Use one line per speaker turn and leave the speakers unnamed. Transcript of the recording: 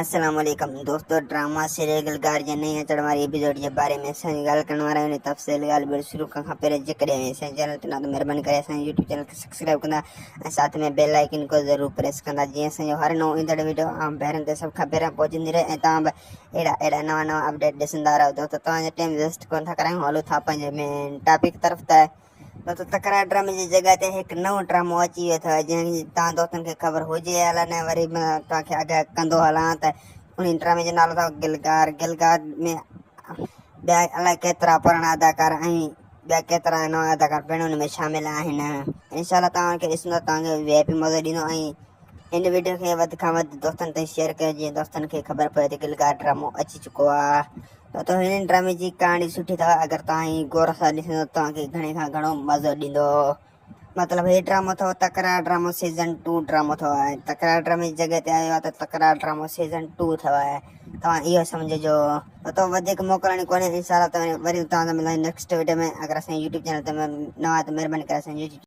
السلام عليڪم دوستو ڊراما سيريل گلگار جي نئين اچڻ واري ايپيسوڊ جي باري ۾ اسان جي ڳالهه ڪرڻ وارا آهيون تفصيل ڳالهه ٻولهه شروع ڪرڻ کان پهرين جيڪڏهن اوهين اسان جي چينل تي نه ته مهرباني ڪري اسان جي يوٽيوب چينل کي سبسڪرائب ڪندا ۽ ساٿ ۾ بيل آئيڪن کو ضرور پريس ڪندا جيئن اسان جو هر نئون ايندڙ ويڊيو عام ڀيرن تي سڀ کان پهريان پهچندي رهي ۽ توهان به اهڙا اهڙا نوان نوان اپڊيٽ ڏسندا رهو دوستو توهان جو ٽائيم ويسٽ ڪونه ٿا ڪرايون هلو ٿا پنهنجي مين ٽاپڪ طرف ته دوستو تڪرار ڊرامي جي جڳهه تي هڪ نئون ڊرامو اچي ويو اٿو جنهن جي توهان دوستن کي خبر هجي يا نه وري به توهان کي آگاهه ڪندو هلان ته انهي ڊرامي جو نالو اٿو گلگار گلگار ۾ ٻيا الائي ڪيترا پراڻا اداڪار ۽ ٻيا ڪيترا نوان اداڪار پڻ ان ۾ شامل آهن انشاء الله توهان ان کي ڏسندو توهان کي وي آء پي مزو ڏيندو ۽ هن ويڊيو کي وڌ کان وڌ دوستن تائين شيئر ڪيو جيئن دوستن کي خبر پوي ته گلگار ڊرامو اچي چڪو آهي ته هن ڊرامي جي ڪهاڻي سٺي اٿو اگر توهان هي غور سان ڏسندو توهان کي گهڻي کان گهڻو مزو ڏيندو مطلب هي ڊرامو اٿو تڪرار ڊرامو سيزن 2 ڊرامو اٿو ۽ تڪرار ڊرامي جي جڳهه تي آيو آهي ته تڪرار ڊرامو سيزن 2 اٿو توهان اهو سمجهجو ته وڌيڪ موڪلڻي ڪونهي انشاء الله وري توهان سان ملنداسين نيڪسٽ ويڊيو ۾ اگر اسان يوٽيوب چينل تي نوان آهيو ته مهرباني ڪري اسان يوٽيوب.